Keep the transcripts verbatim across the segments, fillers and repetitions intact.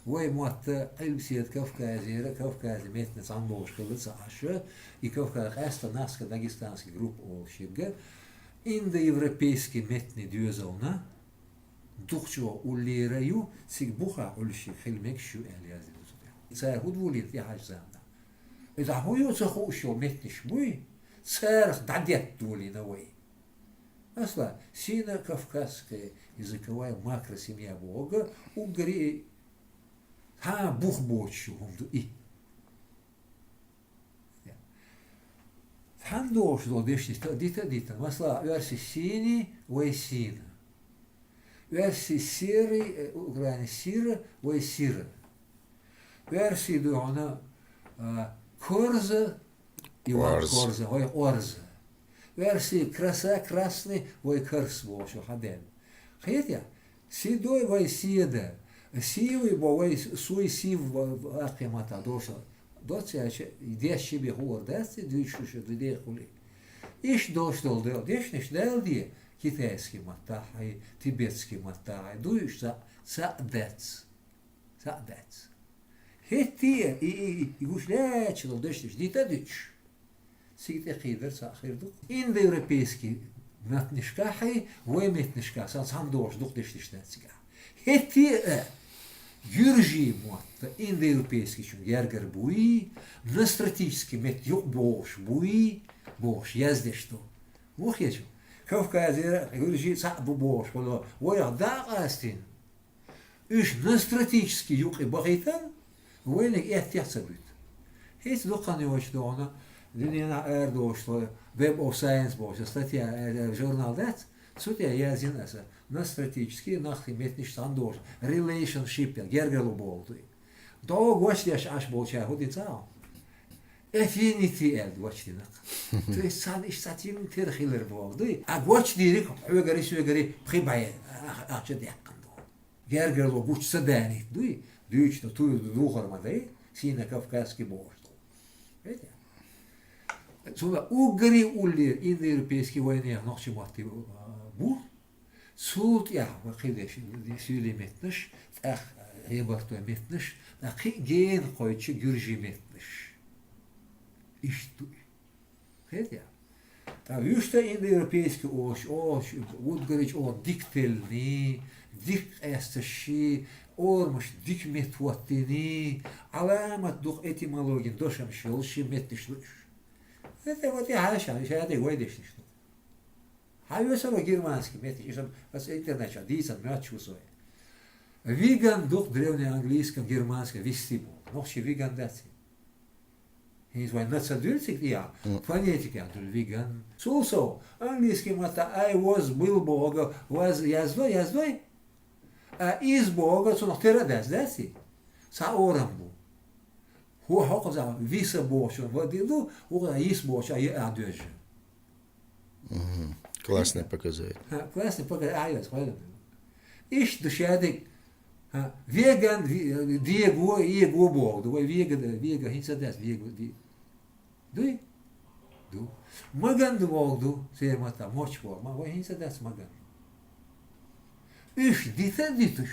Вай мотт Къилбаседа Кавказера, Кавказан меттанца цхьана болуш хилла ца Ӏаш, и Кавказ къаьстта нахска дагестанский группа олуш ерг, индоевропейский меттанийн доьзална дукха чӀогӀа уллера ю, цига буха Ӏуьллуш ерг хила мегаш ю аьлла яздина ду цу тӀехь. Цара хӀун ду лийна тӀехьажа заманахь? Иза хӀун ю ца хууш йолу меттанаш буй, царах дӀадетта долийна вай. Масала, сино-кавказская языковая макросемья бохург уггаре цхьа бух боцуш ю хӀума ду и. Цхьана догӀуш долу дешнаш дита а дитина, масала, оьрсий сийна, вай сийна. Оьрсий серый, э, украинский сира, вай сира. Оьрсий ду хьуна, а, корза, Иван Орз. Корза, вай орза. Оьрсий краса, красный, вай карс бохуш ю хьан ден. Кхетий? Седой, вай седа. Сивый бо, вай суй сив, аккхий маттахь дошу. Доццаьрча, деш ши бен хуур дац, дуьйцуш шу шу дехули. Иштта долуш долу де-, дешнаш далде, китайский маттахь, тибетский маттахь, дуьйцуш цхьаъ, цхьаъ дац. Цхьаъ дац. ХӀетте а, и, и, и, и гуш лаьтташ долу дешнаш дита а дуьтуш, цига тӀе кхийдар цхьаъ хир ду. Индоевропейский меттанашкахь, вай меттанашкахь, сан цхьана догӀуш дукха дешнаш дац цигахь. ХӀетте а, гуьржий мотт индоевропейскийчун гергара буй, настратический меттан юкъа богӀуш буй, бохуш яздеш ду. Муха еза? Кавказера гуьржий цхьаъ бу бохуш болу, вайх дӀа а къастийна. Уьш настратический юкъе бахийтина, вайниг эттех ца буьту. ХӀинца дуккха хан йоцуш догӀна, дуьненахь арадолуш тхо Web of Science бохуш статья, э, э, журнал дац, цу тӀе яздина аса, настратический наххий меттанаш цхьана догӀуш, relationship, гергарло боху дуй. ДӀо гочдеш Ӏаш болчара хӀун дина ца Ӏа? Affinity аьлла гочдина. То есть царна иштта цхьа тим тера хилар боху дуй. А гочдийриг хьоьгара, соьгара пхи бӀе ахча деккхана ду. Гергарло гучу ца данийта дуй, дуьйцуш ду, туй духар ма дай, сийна кавказский бохуш ду. Видите? Цундела уггаре уллера индоевропейский вайнех нохчийн мотт, а, бу. Цул тӀаьхьа ва кхидеш суьйлийн меттанаш, тӀаккха гӀебартойн меттанаш, тӀаккха кхин а гена кхойтуш гуьржийн меттанаш. Иштта ду и. Хетий? Ткъа вуьшта индоевропейский олуш, олуш, уггаре чӀогӀа дика теллиний, дика къаьсташ ший, орамаш дика меттахӀоттийний, Ӏаламат дукха этимологин дошамаш йолуш ши меттанаш ду уьш. ХӀета, вот и хьаша, и шадерг вай дешнаш ду. Хьан весаро германский меттанаш, иштта аса интернет чохь дийцан моьттуш ву со. Виган дукха древнеанглийском, германском вести бу. Нохчийн виган дац. ХӀинца вайн наца дуьллу цига тӀехьа. М. Фонетика дуьллу виган. Цул сов, английский матта I was, был боху, was яздой, яздой. А is боху, цунах тера а дац, дац и? Цхьа орам бу. ХӀу хьокхуза виса бохучун ва дир ду, хӀу йис бохуча я а доьжжа. Мгм. Классно показывает. Ха, классно показывает. А, яс, хвалил. Иштта ду шадерг. Ха, веган, ви-, дего, его боху ду. Вай вега, вега, хӀинца дац, вего, ди-, дуй? Ду. Маган ду боху ду, церан матта, моч боху. Ма, вай хӀинца дац маган. Уьш дита а дитуш,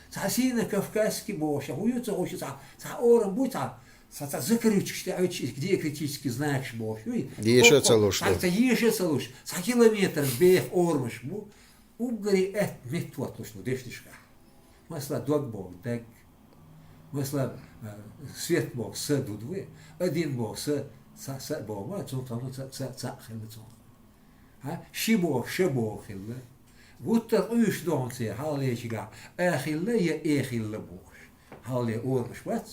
цхьа сийна кавказский бохуш, хӀу ю ца хӀуша, цхьа, цхьа орам буй, цхьа, цхьа, цхьа закрывчаш тӀе Ӏуьттуш, диакритический знакаш бохуш, юй? Еша ца луш ду. Цхьа, цхьа еша ца луш, цхьа километр беха орамаш бу, уггаре аьтта меттахӀотталуш ду дешнашкахь. Масала, дог боху, даг. Масала, э, свет боху, са ду, ду вай. Один боху, са, са, са боху, ма, цунах ца, ца, ца хилла цунах. Хьа? Ши боху, ша боху хилла. Гуттар къуьйсуш догӀун церан хьалхалечигахь а хилла я э хилла бохуш. Хьалхале орамаш бац.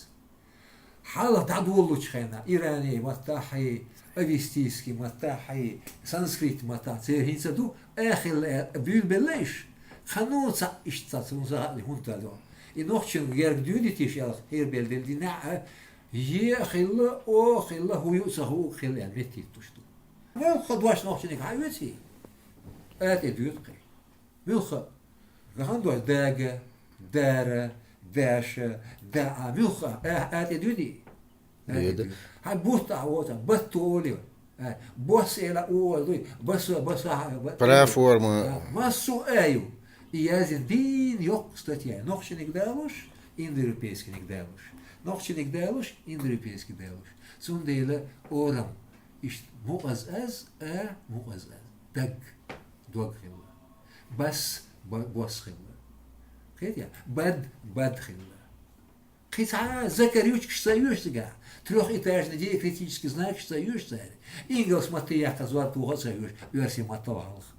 Хьалха дӀадоллучу хенахь, ираней маттахьий, авестийский маттахьий, санскрит маттахь церан хӀинца ду, э хилла, э, буьйлабелла иш. Кхано цхьаъ иштта цхьа цунна ца хаьа, хӀунда ду. И нохчийн герга дуьйдитийша аьлла, хӀера белла делла динехь а, е а хилла, о а хилла, хӀу ю а ца хуу а хилла аьлла, меттийтуш ду. Муьлхха дош нохчаниг хьан оьций? А тӀе дуьйцу кхин. Муьлхха? Гахана дош дага, дара, даша, даа. Муьлхха? А, а тӀе дуьйций? А тӀе дуьйцу. Хьан бутт ахь воцахь, батто олий? А, бос эла о дуй, басо, басо, а, ба-, Проформа. А, массо а ю. И яздина дийна йоккха статья. Нохчаниг далуш, Индоевропейскийниг далуш. Нохчийниг далуш, индоевропейский далуш. Цундела орам. Иштта мукъаз аз, а, мукъаз аз. Даг. Дог хилла. Бас, б-, бос хилла. Кхетий? Бад, бад хилла. Кхин цхьа закар ючкаш ца йоьш цигахь. Трёхэтажный диакритический знакаш ца йоьш цара. Ингалс матте яккха зор тоха ца йоьш, оьрсийн матто хьалха.